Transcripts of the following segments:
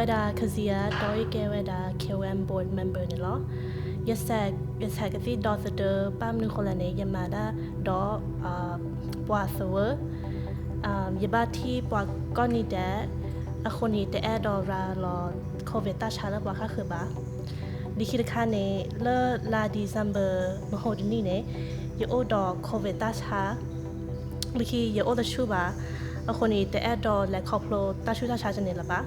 ဝဲဒၣ် Kezia ဒီးယကဲဝဲဒၣ် K O M board member န့ၣ်လီၤ. ယဆဲးကသံၣ်ဒီသဒၢ ဘၣ်မနုၤဃိလဲၣ်န့ၣ် ယမၤတၢ်ဒီး ပှၤသဝၢ, ယဘၣ်ထံၣ်ပှၤကိးနံၤဒဲး, အဃိန့ၣ် တအဲၣ်ဒိးရၤလီၤ COVID တၢ်ဆါလၢပှၤခါဃၢၤဘၣ်. လၢခံတခါန့ၣ် လၢလါ December မဟိတနံၣ်န့ၣ် ယအိၣ်ဒီး COVID တၢ်ဆါ, လၢခံယအိၣ်တဆူၣ်ဘၣ်, အဃိန့ၣ် တအဲၣ်ဒိးလဲၤခီဖျိတၢ်ဆူးတၢ်ဆါတန့ၣ်လၢၤဘၣ်.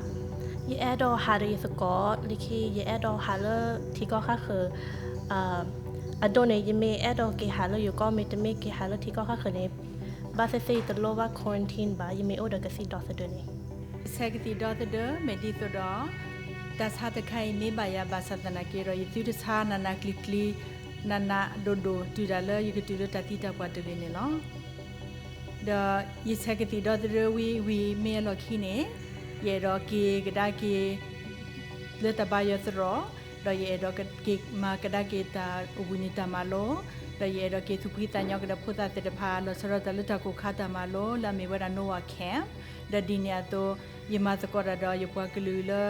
ယအဲၣ်ဒိးဟးဒီးယသကိး, လၢခံယအဲၣ်ဒိးဟးလၢထံကီၢ်ခါဃၢၤ အဒိန့ၣ် ယမ့ၢ်အဲၣ်ဒိးက့ၤဟးလၢယိၤကီၢ် မ့တမ့ၢ်က့ၤဟးလၢထံကီၢ်ခါဃၢၤန့ၣ် ဘၣ်သ့ၣ်သ့ၣ်ယတလိၣ်ဘၣ် quarantine ဘၣ်, ယမ့ၢ်အိၣ်ဒီးကသံၣ်ဒီသဒၢန့ၣ်. ယဆဲးကသံၣ်ဒီသဒၢ မ့ၢ်ဒ်သိးဒီး တၢ်ဆါတခါအံၤမ့ၢ်ဘၣ်ယၤဘၣ်ဆၣ်သနာ်က့ဒီး ယသုတဆါနးနးကျံၤကျံၤ နးနးဒိၣ်ဒိၣ် တုၤဒၣ်လၢယကတုၤလၢတၢ်သံတၢ်ပှၢ်တဂ့ၤန့ၣ်လီၤ. ဒီးယဆဲးကသံၣ်ဒီသဒၢဝံၤဝံၤမ့ၢ်အလီၢ်ခံန့ၣ် ယအဲၣ်ဒိးက့ၤကဒါက့ၤ လၢတၢ်ဘါယွၤသရိာ်, ဒီးယအဲၣ်ဒိးက့ၤမၤကဒါက့ၤတၢ်အိၣ်ဘှံးနံၤတၢ်မၤလိ, ဒီးယအဲၣ်ဒိးက့ၤသူၣ်ဖှံသးညီကဒီးဖိသၣ်သ့ၣ်တဖၣ် လီၤဆီဒၣ်တၢ်လၢတၢ်ကိၢ်ခါတၢ်မၤလိ လၢအမ့ၢ်ဝဲဒၣ် Noah Camp, ဒီးဒ်န့ၣ်အသိး ယမၤသကိးတၢ်ဒီးယပှၤကလုာ်လၢ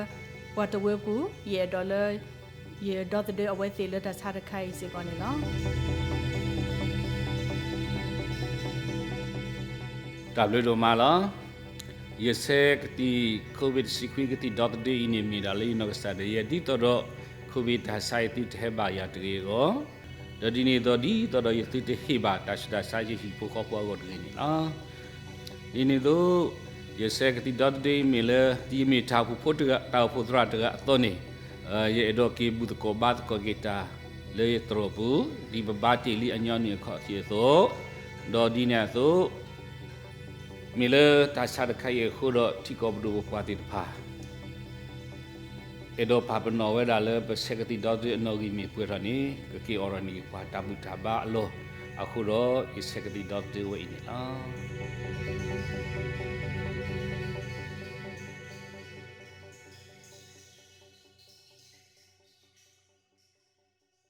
ပှၤတဝၢပူၤ, ယအဲၣ်ဒိးလၢ ယဒီသဒၢအဝဲသ့ၣ်လၢတၢ်ဆါတခါအံၤစ့ၢ်ကီးန့ၣ်လီၤ. တၢ်ဘျုးဒိၣ်မးလီၤ. ယဆဲးကသံၣ် COVID တဆံခွံကသံၣ်ဒီသဒၢအံၤန့ၣ် မ့ၢ်ဒၣ်လၢယနီၢ်ကစၢ်ဒၣ်ယဲ ဒ်သိးဒီး COVID တၢ်ဆါအံၤသုတဟဲဘၣ်ယၤတဂ့ၤအဂီၢ်, ဒီးဒ်န့ၣ်အသိး ဒ်သိးဒီးယသုတဟ့ၣ်ဘၣ်တၢ်ဆူးတၢ်ဆါယဟံၣ်ဖိဃီဖိအဂီၢ်တဂ့ၤန့ၣ်လီၤ. ဒ်န့ၣ်အသိး ယဆဲးကသံၣ်ဒီသဒၢအံၤမ့ၢ်လၢ ယမ့ၢ်တၢ်အိၣ်ဖှိၣ်တဂၤ တၢ်အိၣ်ဖှိၣ်သရၣ်တဂၤအသိးန့ၣ် ယအဲၣ်ဒိးက့ၤဘူၣ်သကိးဘါသကိးက့ၤတၢ်လၢယသရိာ်ပူၤ ဒ်ပဘါတ့ၢ်လံအညီနုၢ်အခီၣ်ထံးအသိး, ဒီးဒ်န့ၣ်အသိး မ့ၢ်လၢတၢ်ဆါတခါအံၤအဃိဒီး ထံကီၢ်ပဒိၣ်ပပှၢ်သ့ၣ်တဖၣ် အဲၣ်ဒိးပာ်ပနီၣ်ဝဲဒၣ်လၢ ပဆဲးကသံၣ်ဒီသဒၢအနီၣ်ဂံၢ်မ့ၢ်ပှဲၤထီၣ်န့ၣ် ကက့ၤအိးထီၣ်န့ၢ်က့ၤပှၤတၢ်ဘူၣ်တၢ်ဘါအလီၢ်အဃိဒီး ယဆဲးကသံၣ်ဒီသဒၢဝဲအံၤန့ၣ်လီၤ.